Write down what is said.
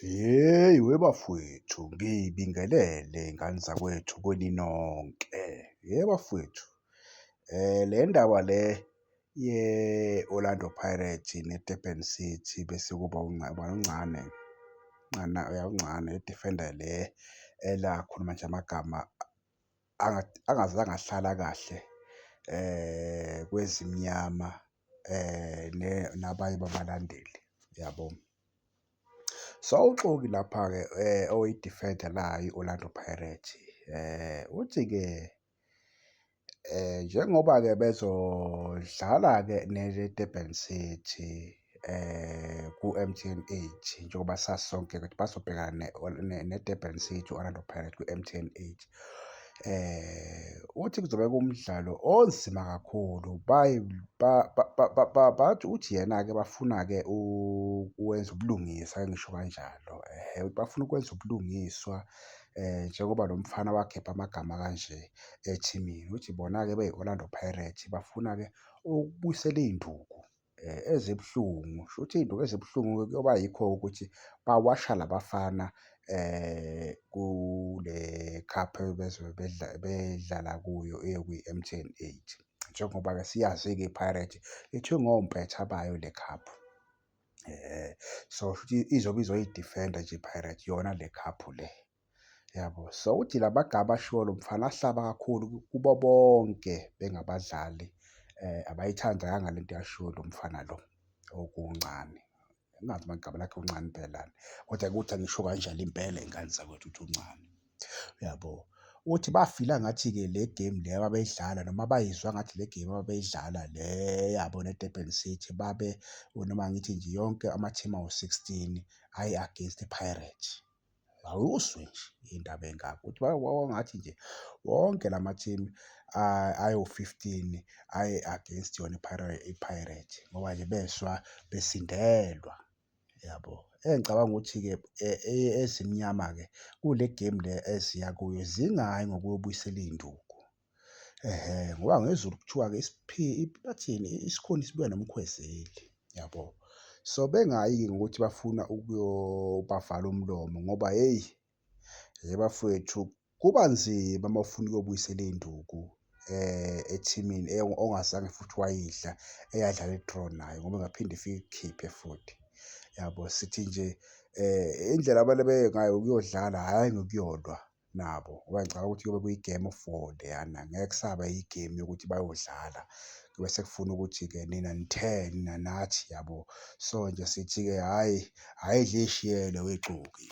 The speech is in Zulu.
Hheyi webafwethu, ngibingelele ngane zakwethu kini nonke. Ye bafwethu, le ndaba le ye-Orlando Pirates ne-Durban City bese kuba ubani uNcane, ya uNcane i-defender le elakhuluma nje amagama angazange ahlala kahle kweZimnyama nabanye babalandeli, yabo. So, uXoki lapha-ke oyi-defender layo i-Orlando Pirates uthi-ke njengoba-ke bezodlala-ke nele-Durban City ku-MTN eight, njengoba sazi sonke ukuthi bazobhekana ne-Durban City u-Orlando Pirates kwi-MTN eight. Uthi kuzobe kuwumdlalo onzima kakhulu bathi uthi yena-ke bafuna-ke ukwenza ubulungisa ake ngisho kanjalo, ehhe bafuna ukwenza ubulungiswa njengoba lo mfana wakhipha amagama akanje ethimini. Uthi bona-ke beyi-Orlando Pirates bafuna-ke ukubuyisela iy'nduku ezibuhlungu, shuthi iy'nduku ezibuhlungu-ke kuyoba yikho-ke ukuthi bawasha la bafana kule cup ebezobe bedlala kuyo ekwi-MTN eight. Njengoba-ke siyazi-ke i-Pirate ithengwe ompetha bayo le cup. So, shuthi izobe izoyi-defend-a nje i-Pirate yona le cup le, yabo. So, uthi la magama ashiwo lo mfana ahlaba kakhulu kubo bonke bengabadlali abayithandanga le nto eyashiwo ilo mfana lo okuwuNcane. Angazi noma igama lakhe uNcane impelani, kodwa kuthi angisho kanjalo impela y'ngane zakwethu ukuthi uNcane, uyabo? Uthi bafila ngathi-ke le game le ababeyidlala noma bayizwa ngathi le game ababeyidlala le yabo ne-Durban City babe noma ngithi nje yonke amathimu awu-16 ayi-against i-Pirate. Awuzwe nje indaba engaka ukuthi kwakungathi nje wonke lama-team awu-15 aye-against yona i-Pirate ngoba nje bezwa besindelwa, yabo. Engicabanga ukuthi-ke eZimnyama-ke kule game le eziya kuyo zingayi ngokuyobuyisela iy'nduku, ehhe, ngoba ngesiZulu kuthiwa-ke bathini isikhuni sibuya nomkhwezeli, yabo. So, bengayi-ke ngokuthi bafuna ukuyobavala umlomo ngoba hheyi, yebafwethu kuba nzima uma ufuna ukuyobuyisela iy'nduku ethimini ongazange futhi wayidla eyadlala i-draw nayo ngoba ingaphinde ifike ikukhiphe futhi, yabo. Sithi nje indlela abale beye ngayo ukuyodlala hhayi ngokuyolwa nabo ngoba ngicabanga ukuthi kuyobe kuyi-game of war leyana, ngeke kusaba i-game yokuthi bayodlala kube sekufuna ukuthi-ke nina nitheni, nina nathi, yabo. So, nje sithi-ke hhayi, ayidle ishiyele weXoki.